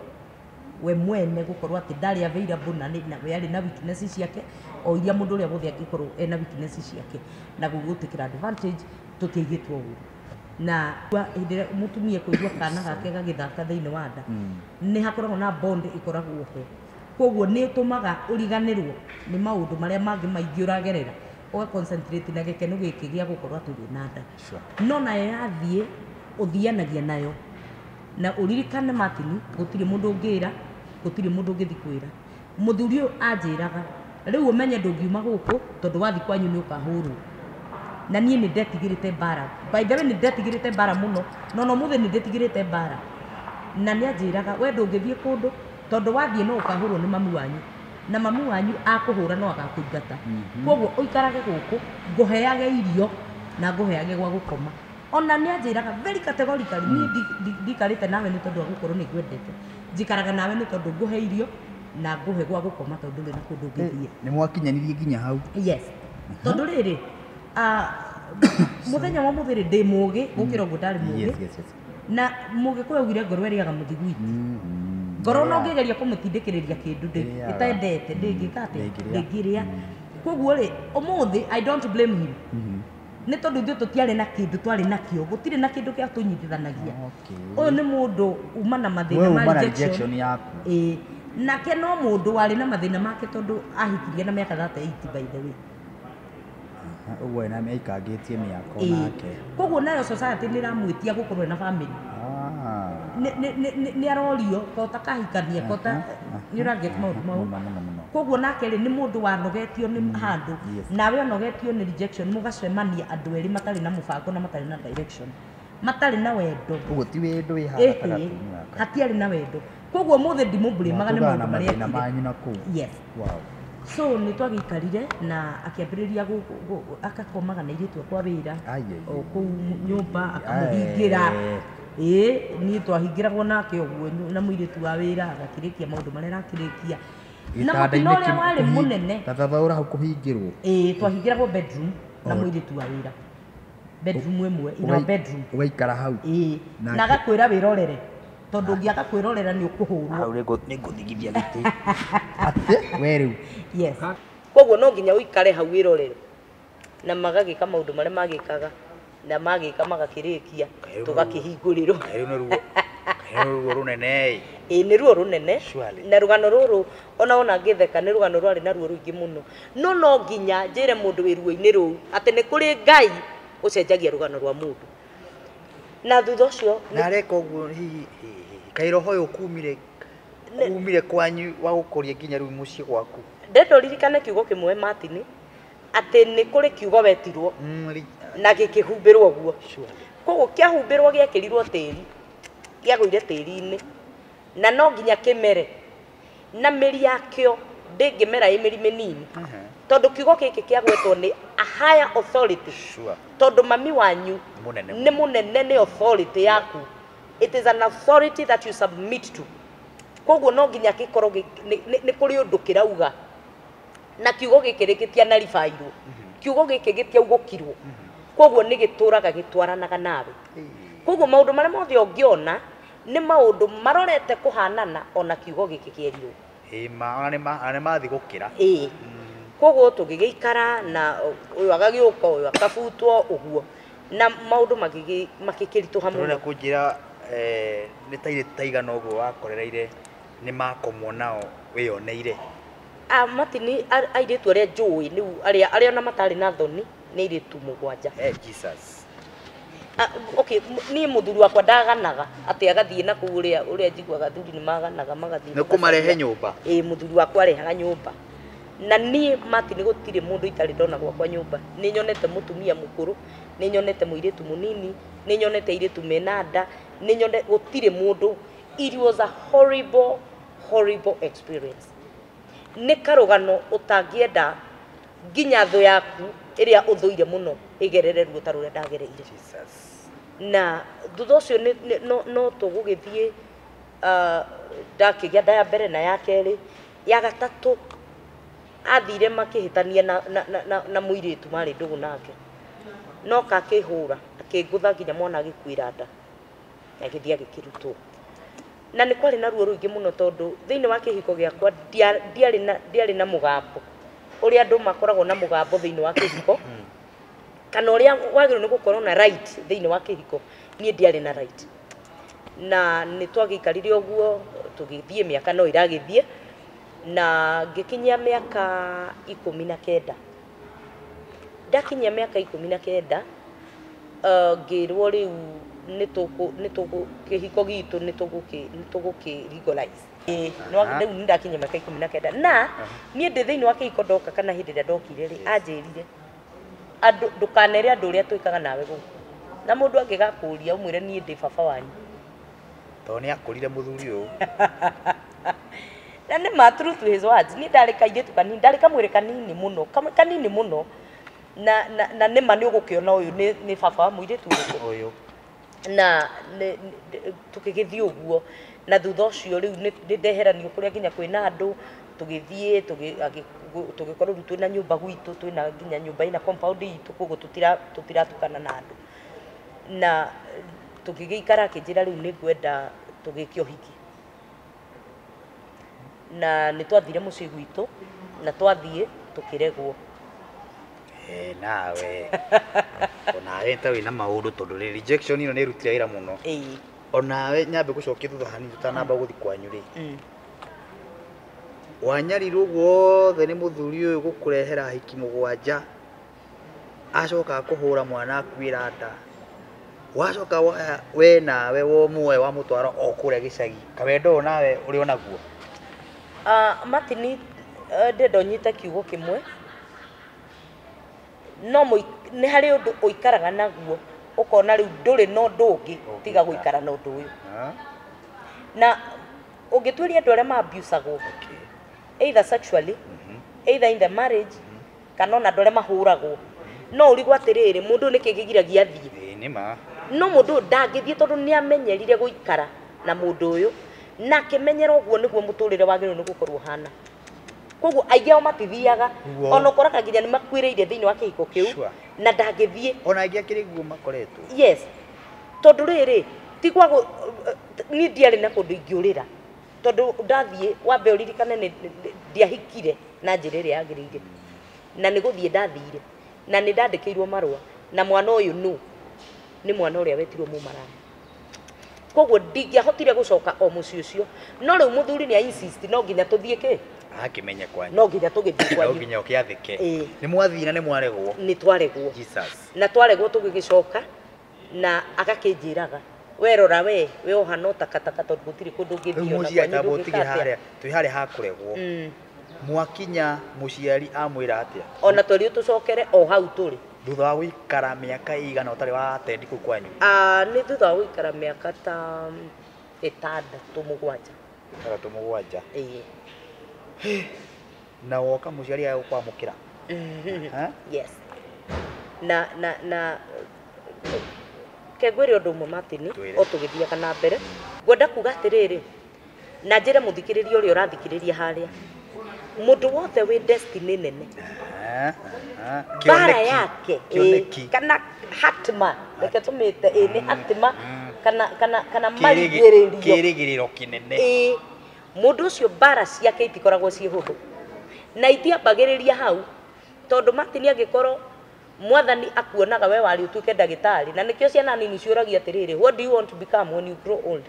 We mwene gũkorwo atĩ ndarĩ available na na we arĩ na weakness ciake, o iria mũndũ ũrĩa wothe angĩkorwo ena weakness ciake. Na gũgũtĩkĩra advantage tũtiaigĩtwo ũru. Na hĩndĩ ĩrĩa mũtumia kũigua kana gake gagĩthaka thĩinĩ wa nda, nĩ hakoragwo na bond ĩkoragwo ho. Koguo nĩ ĩtũmaga ũriganĩrwo nĩ maũndũ marĩa mangĩ maingĩ ũragerera, ũga concentrate na gĩkeno gĩkĩ gĩa gũkorwo atĩ wĩna nda. Sure. No nayo yathiĩ ũthianagia nayo. Na ũririkane Martin, gũtirĩ mũndũ ũngĩra, gũtirĩ mũndũ ũngĩthiĩ kwĩra. Mũthuri ũyũ anjĩraga, rĩu ũmenye ndũngiuma gũkũ tondũ wathiĩ kwanyu nĩ ũkahũrwo. Na niĩ nĩ ndetigĩrĩte mbara. By the way, nĩ ndetigĩrĩte mbara mũno. No no mũthĩ nĩ ndetigĩrĩte mbara. Na nĩ anjĩraga, we ndũngĩthiĩ kũndũ tondũ wathiĩ no ũkahũrwo nĩ mamu wanyu. Na mamu wanyu akũhũra no agakũingata. Koguo ũikarage gũkũ, ngũheage irio na ngũheage gwa gũkoma. Ona nĩ anjĩraga very categorically, niĩ ndikarĩte nawe nĩ tondũ wa gũkorwo nĩ ngwendete. Njikaraga nawe nĩ tondũ ngũhe irio na ngũhe gwa gũkoma tondũ ndũrĩ na kũndũ ũngĩthiĩ. Nĩ mwakinyanirie nginya hau? Yes. Tondũ rĩrĩ, mũthenya wa mũthĩ rĩ, ndĩ mũgĩ gũkĩra ũguo ndarĩ mũgĩ. Na mũgĩkũyũ augire ngoro ĩrĩaga mũthiguiti. Ngoro no ũngĩgeria kũmũtindĩkĩrĩria kĩndũ Ĩrĩaga. ĩtendete, ndĩngĩka atĩa? Ndĩngĩrĩa. Ndĩngĩrĩa. Koguo rĩ, ũmũthĩ I don't blame him, nĩ tondũ ithuĩ tũtiarĩ na kĩndũ twarĩ nakĩo, gũtirĩ na kĩndũ gĩa tũnyitithanagia. Ũyũ nĩ mũndũ uma na We mathĩna ma uma na rejection. rejection yaku. Ĩĩ, nake no mũndũ warĩ na mathĩna make, tondũ ahikirie na mĩaka 38, by the way. Aha, ũguo ena aikangĩtie mĩaka nake. Koguo nayo society nĩ ĩramwĩtia gũkorwo na family. Nĩ arorio kota kahikania kota nĩ ũraget maũndũ mau. Mũno mũno mũno. Koguo nake rĩ, nĩ mũndũ wanogetio nĩ handũ, nawe ũnogetio nĩ rejection, mũgacemania andũ erĩ matarĩ na mũbango na matarĩ na direction, matarĩ na wendo. Ũguo ti wendo wĩ haha Ĩhĩ, gatagatĩ-inĩ gaka. hatiarĩ na wendo, koguo mũthĩ ndimũblĩmaga nĩ Mwatũgana maũndũ marĩa mathĩna ekire. manyu na kũu. Yes. So nĩ twagĩikarire na akĩambĩrĩria akakomaga na airĩtu akwa wĩra Ai, ai, o kũu nyũmba, akamũhingĩra. Ĩĩ, niĩ twahingĩragwo nake ũguo na mũirĩtu wa wĩra, agakĩrĩkia maũndũ marĩa arakĩrĩkia na mũtino Gĩtanda-inĩ ũrĩa warĩ mũnene. Tathathaũra hau kũhingĩrwo. Ĩĩ, twahingĩragwo bedroom na mũirĩtu wa wĩra, bedroom ĩmwe, in our bedroom. Ũgaikara hau. Ĩĩ, na agakwĩra wĩrorere, tondũ ũngĩaga kwĩrorera nĩ ũkũhũrwo. Hau nĩ ngũthigithia gĩtĩ atĩ we rĩu. Yes, koguo no nginya ũikare hau wĩrorere, na magagĩka maũndũ marĩa magĩkaga, na magĩka magakĩrĩkia, tũgakĩhingũrĩrwo. Kaĩ rĩu nĩ ruo, kaĩ nĩ ruo rũnene ĩ. Ĩĩ, nĩ ruo rũnene. Surely. Na rũgano rũrũ ona ngĩtheka, nĩ rũgano rwarĩ na ruo rũingĩ mũno, no no nginya njĩre mũndũ wĩ ruo-inĩ rũu atĩ nĩ kũrĩ Ngai ũcenjagia rũgano rwa mũndũ. Na thutha ũcio Na areka ũguo hihi kaĩ roho ũyũ kumire kwanyu wa gũkũria nginya rĩu mũciĩ gwaku? Ndenda ũririkane kiugo kĩmwe, Martin, atĩ nĩ kũrĩ kiugo wetirwo na gĩkĩhumbĩrwo ũguo. Koguo kĩahumbĩrwo, gĩekĩrirwo tĩri, kĩagũire tĩri-inĩ, na no nginya kĩmere, na mĩri yakĩo ndĩngĩmera ĩ mĩri mĩnini, tondũ kiugo gĩkĩ kĩagwetwo nĩ a higher authority. Tondũ mami wanyu Mũnene. Nĩ mũnene, nĩ authority yaku. It is an authority that you submit to. Koguo no nginya gĩkorwo nĩ kũrĩ ũndũ kĩrauga, na kiugo gĩkĩ rĩ gĩtianaribairwo, kiugo gĩkĩ gĩtiaugũkirwo, koguo nĩ gĩtũraga gĩtwaranaga nawe. Koguo maũndũ marĩa mothe ũngĩona nĩ maũndũ marorete kũhanana ona kiugo gĩkĩ kĩerirwo. Ĩma ona nĩ mathi gũkĩra. Ĩĩ, koguo tũgĩgĩikara na ũyũ agagĩũka, ũyũ akabutwo ũguo, na maũndũ makĩkĩritũha Tũrenda mũno. Kũnjĩra nĩ ta irĩ taigana ũguo wakorereire nĩ makomwo nao wĩyoneire? Ah, Martin, airĩtu arĩa njũĩ rĩu, arĩa ona matarĩ na thoni, nĩ airĩtu 7. Eh, Jesus. Ah, okay, niĩ mũthuri wakwa ndaganaga atĩ agathiĩ na kũu ũrĩa njiguaga athuri nĩ maganaga magathiĩ Nĩ kũmarehe magacaria. nyũmba. Ĩĩ, mũthuri wakwa arehaga nyũmba, na niĩ Martin gũtirĩ mũndũ itarĩ ndona gwakwa nyũmba. Nĩ nyonete mũtumia mũkũrũ, nĩ nyonete mũirĩtu mũnini, nĩ nyonete airĩtu mena nda, nĩ nyone gũtirĩ mũndũ. It was a horrible, horrible experience. Nĩ karũgano ũtangĩenda nginya thũ yaku ĩrĩa ũthũire mũno ĩgerere ruo ta rũrĩa ndagereire. Jesus. Na thutha ũcio no tũgũgĩthiĩ, ndakĩgĩa nda ya mbere na ya kerĩ, ya gatatũ athire makĩhĩtania na mũirĩtu marĩ ndũgũ nake, no kakĩhũra akĩngũtha nginya mwana agĩkuĩra nda, agĩthiĩ agĩkĩrutwo. Na nĩ kwarĩ na ruo rũingĩ mũno, tondũ thĩinĩ wa kĩhiko gĩakwa ndiarĩ na mũgambo ũrĩa andũ makoragwo na mũgambo thĩinĩ wa kĩhiko, kana ũrĩa wagĩrĩirwo nĩ gũkorwo na right thĩinĩ wa kĩhiko. Niĩ ndiarĩ na right, na nĩ twagĩikarire ũguo tũgĩthiĩ mĩaka no ĩragĩthiĩ, na ngĩkinyia mĩaka 19. Ndakinyia mĩaka 19, ngĩrwo rĩu nĩ tũkũ kĩhiko gitũ nĩ tũgũkĩ legalize. Ĩĩ, rĩu nĩ ndakinyia mĩaka 19, na niĩ ndĩ thĩinĩ wa kĩhiko ndoka, kana hĩndĩ ĩrĩa ndokire rĩ, anjĩrire andũ ndũkanere andũ ũrĩa twĩkaga nawe gũkũ, na mũndũ angĩgakũria ũmwĩre niĩ ndĩ baba wanyu. Tondũ nĩ akũrire mũthuri ũyũ. Na nĩ ma, true to his words, niĩ ndarĩ kairĩtu kanini, ndarĩ kamwĩrĩ kanini mũno, kanini mũno, na nĩ ma nĩ ũgũkĩona ũyũ nĩ baba wa mũirĩtu ũrĩkũ. Ũyũ. Na tũgĩgĩthiĩ ũguo Na thutha ũcio rĩu nĩ ndeheranio kũrĩa nginya kwĩna andũ, tũgĩthiĩ tũgĩkorwo rĩu twĩna nyũmba gwitũ, twĩna nginya nyũmba ĩna compound itũ, koguo tũtiratukana na andũ. Na tũgĩgĩikara, akĩnjĩra rĩu nĩ ngwenda tũgĩke ũhiki. Na nĩ twathire mũciĩ gwitũ, na twathiĩ tũkĩregwo. Nawe onawe ta wĩna maũndũ, tondũ rejection ĩno nĩ ĩrutire wĩra mũno. Onawe nyambe gũcokia thutha hanini tũtanamba gũthiĩ kwanyu rĩ. Wanyarirwo guothe nĩ mũthuri ũyũ gũkũrehera hiki mũgwanja, acoka akũhũra mwana akuĩra nda, wacoka woya we nawe womuoe wamũtwara o kũrĩa gĩcagi, kawendo ũyũ nawe ũrĩ onaguo? Martin, ndĩrenda ũnyite kiugo kĩmwe. No nĩ harĩ ũndũ ũikaraga naguo ũkona rĩu ndũrĩ na ũndũ ũngĩ tiga gũikara na ũndũ ũyũ. Na ũngĩtuĩria andũ arĩa ma-abusagwo, either sexually, either in the marriage, kana ona andũ arĩa mahũragwo, no ũrigwo atĩrĩrĩ, mũndũ ũyũ nĩkĩ kĩgiragia athiĩ? Nĩ ma. No mũndũ ũyũ ndangĩthiĩ tondũ nĩ amenyerire gũikara na mũndũ ũyũ, na akĩmenyera ũguo nĩguo mũtũrĩre wagĩrĩirwo nĩ gũkorwo ũhana. Koguo aingĩ ao matithiaga, ona ũkoraga nginya nĩ makuĩrĩire thĩinĩ wa kĩhiko kĩu, na ndangĩthiĩ. Ona aingĩ akĩrĩ guo makoretwo. Yes. Tondũ rĩrĩ, ti gwa niĩ ndiarĩ na kũndũ ingĩũrĩra. Tondũ ndathiĩ, wambe ũririkane nĩ ndiahikire na njĩra ĩrĩa yagĩrĩire. Na nĩ gũthiĩ ndathire. Na nĩ ndandĩkĩirwo marũa. Na mwana ũyũ nũ? Nĩ mwana ũrĩa wetirwo mũmaraya. Koguo ndingĩahotire gũcoka o mũciĩ ũcio. No rĩu mũthuri nĩ insist no nginya tũthiĩ kĩ? Akĩmenye kwanyu. No nginya tũgĩthiĩ kwanyu. No nginya ũkĩathĩke. Nĩ mwathiĩ na nĩ mwaregwo. Nĩ twaregwo. Jesus. Na twaregwo tũgĩgĩcoka na agakĩnjĩraga, we rora we, we ũhana o takataka tondũ gũtirĩ kũndũ ũngĩthiĩ ona Rĩu kwanyu mũciĩ ndũngĩka atĩa. harĩa, twĩ harĩa ha kũregwo. Mwakinya mũciari amwĩra atĩa? Ona twerirwo tũcokere o hau tũrĩ. Thutha wa gũikara mĩaka ĩigana ũtarĩ wa attend kũu kwanyu? Nĩ thutha wa gũikara mĩaka ta 6 mũgwanja. 6 mũgwanja. Ĩĩ. Na woka mũciari agũkwamũkĩra? Yes. Na na na ke ngwĩre ũndũ ũmwe Martin, o tũgĩthiaga na mbere. Ngwenda kuga atĩrĩrĩ, na njĩre mũthikĩrĩria ũrĩa ũrathikĩrĩria harĩa, mũndũ wothe wĩ destiny nene, mbara yake kana hatima, reke tũmĩte nĩ hatima kana marigĩrĩrio, kĩrĩgĩrĩro kĩnene. Mũndũ ũcio mbara ciake itikoragwo ciĩ hũthũ, na itiambagĩrĩria hau, tondũ Martin angĩkorwo mwathani akuonaga we warĩ ũtuĩke ndagĩtarĩ, na nĩkĩo ciana nini ciũragia atĩrĩrĩ, what do you want to become when you grow old?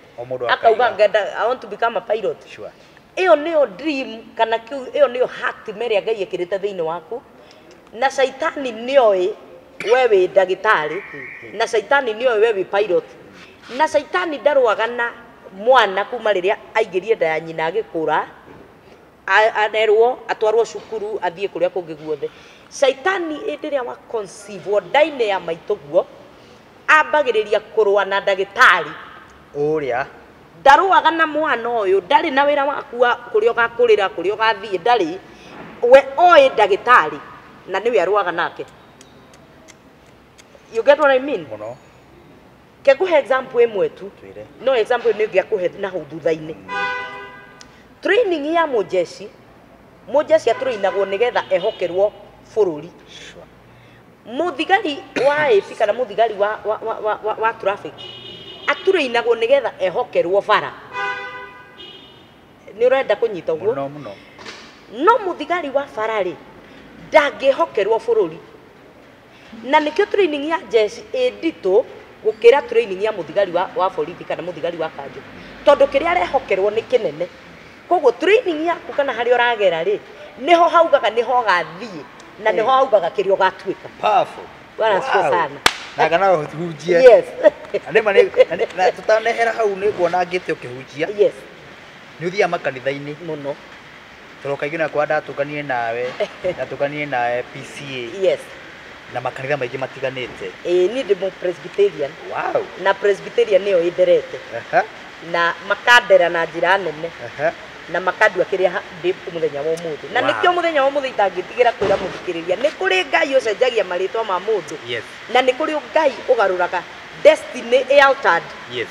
Akauga ngenda, I want to become a pilot. Sure. Ĩyo nĩyo dream kana kĩu, ĩyo nĩyo hatima ĩrĩa Ngai ekĩrĩte thĩinĩ waku, na caitani nĩoĩ we wĩ ndagĩtarĩ, na caitani nĩoĩ we wĩ pilot, na caitani ndarũaga na mwana kuma rĩrĩa aingĩrie nda ya nyina agĩkũra, arerwo atwarwo cukuru athiĩ kũrĩa kũngĩ guothe. Caitani hĩndĩ ĩrĩa wa conceive nda-inĩ ya maitũguo, ambagĩrĩria kũrũa na ndagĩtarĩ ũrĩa ndarũaga na mwana ũyũ, ndarĩ na wĩra waku wa kũrĩa ũgakũrĩra, kũrĩa ũgathiĩ, ndarĩ. We oĩ ndagĩtarĩ na nĩwe arũaga nake. You get what I mean? Mũno. Ke ngũhe example ĩmwe tu. No example nĩ ngĩakũhe na hau thutha-inĩ. Training ya mũjeshi, mũjeshi atrainagwo nĩgetha ehokerwo bũrũri. Mũthigari wa AP kana mũthigari wa traffic atrainagwo nĩgetha ehokerwo bara. Nĩ ũrenda kũnyita ũguo? Mũno mũno. No mũthigari wa bara rĩ, ndangĩhokerwo bũrũri. Na nĩkĩo training ya jeshi ĩ nditũ gũkĩra training ya mũthigari wa borithi kana mũthigari wa kanjũ, tondũ kĩrĩa arehokerwo nĩ kĩnene. Koguo training yaku kana harĩa ũragera rĩ, nĩho haugaga nĩho ũgathiĩ, na nĩho haugaga kĩrĩa ũgatuĩka. Powerful. Bwana asifiwe sana. Na kana ũhunjie. Yes. Na tũtanehera hau nĩ nguona ngĩte ũkĩhunjia. Yes. Nĩ ũthiaga makanitha-inĩ mũno. Tondũ kaingĩ nakwa ndatũnganire nawe, ndatũnganire nawe PCA. Yes. Na makanitha maingĩ matiganĩte. Niĩ ndĩ mũ Presbyterian. Wow. Na Presbyterian nĩyo ĩnderete. Na makandera na njĩra nene. Na makandua kĩrĩa ndĩ mũthenya wa ũmũthĩ. Na nĩkĩo mũthenya wa ũmũthĩ itangĩtigĩra kwĩra mũthikĩrĩria, nĩ kũrĩ Ngai ũcenjagia marĩtwa ma mũndũ. Yes. Na nĩ kũrĩ Ngai ũgarũraga Destiny ĩ altered.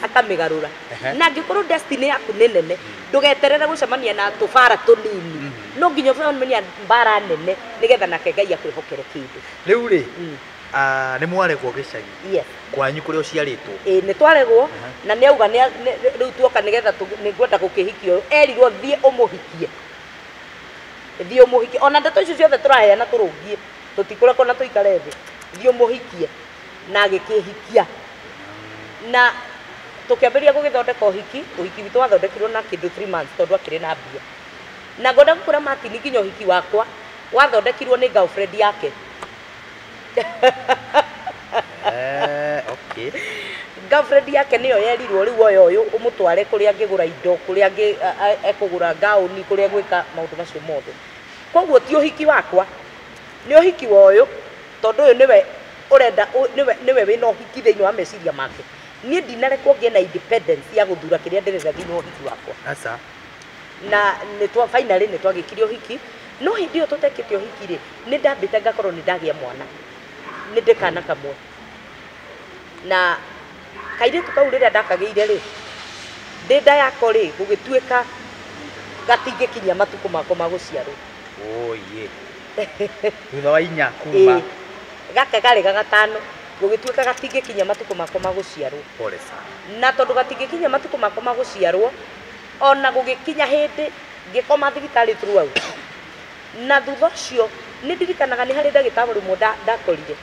Akamĩgarũra. Na angĩkorwo destiny yaku nĩ nene, ndũgeterere gũcemania na tũbara tũnini, no nginya ũcemania mbara nene nĩgetha nake Ngai akwĩhokere kĩndũ. Rĩu rĩ, nĩ mwaregwo gĩcagi Yes. kwanyu kũrĩa ũciarĩtwo? Ĩ, nĩ twaregwo na nĩ auga rĩu tuoka nĩgetha nĩ ngwenda gũkĩhikia ũyũ. Erirwo, "Thiĩ ũmũhikie, thiĩ ũmũhikie." Ona ndeto icio ciothe tũraheana tũrũngie, tũtikũrekwo na tũikare thĩ. "Thiĩ ũmũhikie," na agĩkĩhikia na tũkĩambĩrĩria gũgĩthondeka ũhiki. Ũhiki witũ wathondekirwo na kĩndũ 3 months tondũ akĩrĩ na mbia. Na ngwenda gũkwĩra, Martin, nginya ũhiki wakwa wathondekirwo nĩ girlfriend yake. Girlfriend yake nĩyo yerirwo, "Rĩu oya ũyũ ũmũtware kũrĩa angĩgũra indo, kũrĩa angĩ ekũgũra gaũni, kũrĩa egwĩka maũndũ macio mothe." Koguo ti ũhiki wakwa, nĩ ũhiki wa ũyũ, tondũ ũyũ nĩwe ũrenda nĩwe wĩna ũhiki thĩinĩ wa meciria make. Niĩ ndinarekwo ngĩe na independence ya gũthura kĩrĩa ndĩrenda thĩinĩ wa ũhiki wakwa. Aca. Na nĩ twa finally nĩ twagĩkire ũhiki, no hĩndĩ ĩyo tũtekĩte ũhiki rĩ, nĩ ndambĩte ngakorwo nĩ ndagĩa mwana, nĩ ndĩ kana kamwe. Na kairĩtu kau rĩrĩa ndakagĩire rĩ, ndĩ nda yako rĩ, gũgĩtuĩka gatingĩkinyia matukũ mako ma gũciarwo. Oye, thutha wa inya kuma? Ĩĩ, gaka karĩ gagatano. Gũgĩtuĩka gatingĩkinyia matukũ mako ma gũciarwo. Pole sana. Na tondũ gatingĩkinyia matukũ mako ma gũciarwo, ona gũgĩkinya hĩndĩ ngĩkoma thibitarĩ throughout. Na thutha ũcio nĩ ndirikanaga nĩ harĩ ndagĩtarĩ ũmwe ndakorire,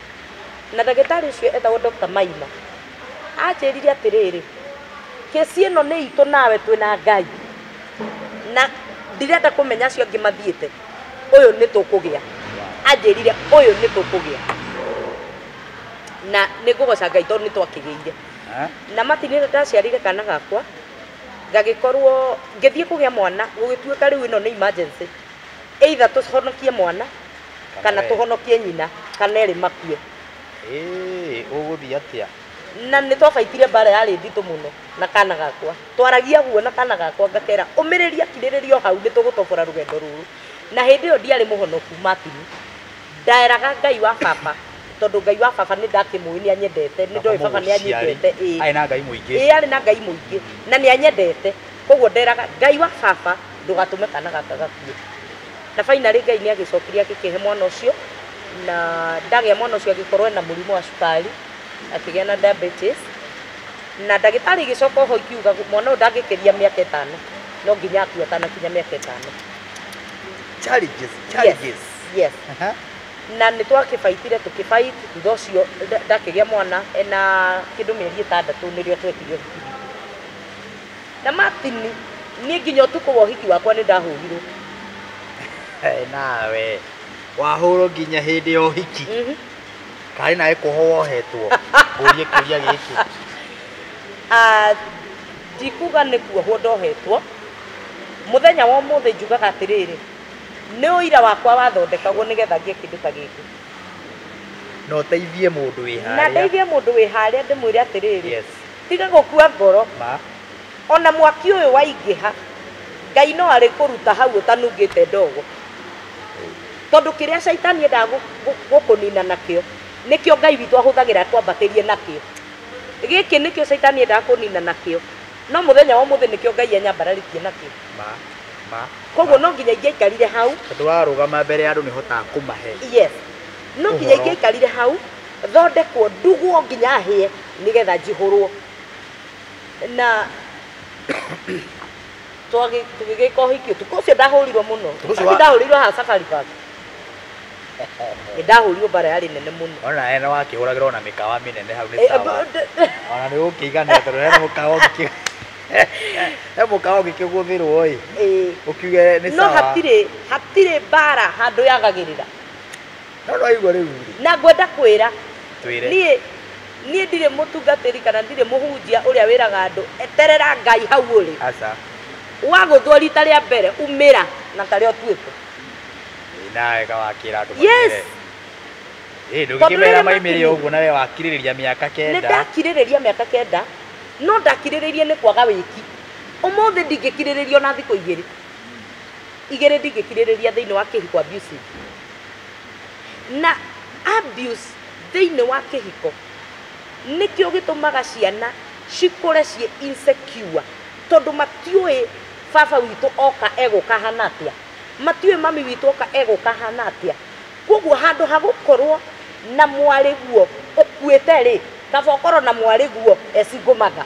na ndagĩtarĩ ũcio etagwo Dr. Maina. Anjĩrire atĩrĩrĩ, "Kĩci ĩno nĩ itũ nawe twĩna Ngai, na ndirenda kũmenya acio angĩ mathiĩte, ũyũ nĩ tũkũgĩa." Anjĩrire, "Ũyũ nĩ tũkũgĩa," na nĩ ngũgoca Ngai tondũ nĩ twakĩgĩire. Eh? Na Martin, rĩrĩa ndaciarire kana gakwa, gagĩkorwo ngĩthiĩ kũgĩa mwana, gũgĩtuĩka rĩu ĩno nĩ emergency, either tũhonokie mwana kana we. tũhonokie nyina, kana erĩ makue. Ĩĩ, ũgũthiĩ atĩa? Na nĩ twabaitire mbara yarĩ nditũ mũno na kana gakwa. Twaragia guo na kana gakwa, ngakera, "Ũmĩrĩria, kirĩrĩria o hau, nĩ tũgũtobora rũgendo rũrũ." Na hĩndĩ ĩyo ndiarĩ mũhonoku, Martin. Ndaeraga Ngai wa baba, tondũ Ngai wa baba nĩ ndakĩmũĩ nĩ anyendete, nĩ ndoĩ baba nĩ anyendete, ĩĩ. Arĩ na Ngai mũingĩ. Ĩĩ, arĩ na Ngai mũingĩ na nĩ anyendete. Koguo nderaga Ngai wa baba, "Ndũgatũme kana gaka gakue." Na finally Ngai nĩ agĩcokirie agĩkĩhe mwana ũcio. Na ndagĩa mwana ũcio, agĩkorwo ena mũrimũ wa cukari, akĩgĩa na diabetes, na ndagĩtarĩ igĩcoka oho ikiuga mwana ũyũ ndangĩkĩria mĩaka 5, no nginya akue atanakinya mĩaka 5. Challenges, challenges. Yes. Aha. Na nĩ twakĩbaitire, tũkĩbait. Thutha ũcio ndakĩgĩa mwana ena kĩndũ mĩeri 6, nĩrĩo twekire ũhiki witũ. Na Martin, niĩ nginya ũtukũ wa ũhiki wakwa nĩ ndahũrirwo. Hey, nawe wahũrwo nginya hĩndĩ ya ũhiki? Mhm. Karĩ nawe kuohwo wohetwo? Ngũrie kĩũria gĩkĩ. Ah, ndikuga nĩ kuohwo ndohetwo. Mũthenya wa ũmũthĩ njugaga atĩrĩrĩ, nĩ ũira wakwa wathondekagwo nĩgetha ngĩe kĩndũ ta gĩkĩ. Na ũteithie mũndũ wĩ Na harĩa. ndeithie mũndũ wĩ harĩa, ndĩmwĩre atĩrĩrĩ, tiga gũkua ngoro. Ma. Ona mwaki ũyũ waingĩha, Ngai no arĩ kũruta hau ũtanungĩte ndogo, tondũ kĩrĩa caitani endaga gũkũnina nakĩo, nĩkĩo Ngai witũ ahũthagĩra kwambatĩrie nakĩo. Gĩkĩ nĩkĩo caitani endaga kũnina nakĩo, no mũthenya wa ũmũthĩ nĩkĩo Ngai anyambararĩtie nakĩo. Ma ma. Koguo no nginya ingĩaikarire hau. Tondũ warũgama mbere ya andũ nĩ hotaga kũmahe Yes, no nginya ũhoro. Ingĩaikarire hau thondekwo, ndugwo nginya hĩe nĩgetha njihũrwo. Na tũgĩgĩka ũhiki. Ũtukũ ũcio ndahũrirwo mũno. Ũtukũ ũcio Atĩ ndahũrirwo haha Safari Park, nĩ ndahũrirwo mbara yarĩ nene mũno. Ona ena wakĩhũragĩra ona mĩkawa mĩnene hau nĩ Eh, sawa. Ona nĩ ũkĩiganĩra tondũ hena mũkawa ũngĩ, he mũkawa ũngĩkĩgũthĩrwo ĩ, ũkiuge nĩ No sawa. hatirĩ mbara handũ yagagĩrĩra. No ndwaigua rĩu rĩ? Na ngwenda kwĩra Twĩre. Niĩ ndirĩ mũtungatĩri kana ndirĩ mũhunjia ũrĩa wĩraga andũ eterera Ngai hau ũrĩ. Aca. Wagũthwo rita rĩa mbere, umĩra na karĩa ũtuĩte. Ĩ, nawe kawakĩra andũ Yes. maumĩre. Ĩ, Tondũ ndũngĩkĩmera rĩrĩa maimĩre makinyire- ũguo na we wakirĩrĩria mĩaka Nĩ 9. ndakirĩrĩria mĩaka 9, no ndakirĩrĩirie nĩ kwaga wĩki. Ũmũthĩ ndingĩkirĩrĩria ona thikũ igĩrĩ igĩrĩ, ndingĩkirĩrĩria thĩinĩ wa kĩhiko abusive. Na abuse thĩinĩ wa kĩhiko Nĩkĩo gĩtũmaga ciana cikũre ciĩ insecure, tondũ matiũĩ baba witũ oka egũka hana atĩa, matiũĩ mami witũ oka egũka hana atĩa. Koguo handũ ha gũkorwo na mwarĩguo ũkuĩte rĩ, kaba ũkorwo na mwarĩguo e single mother.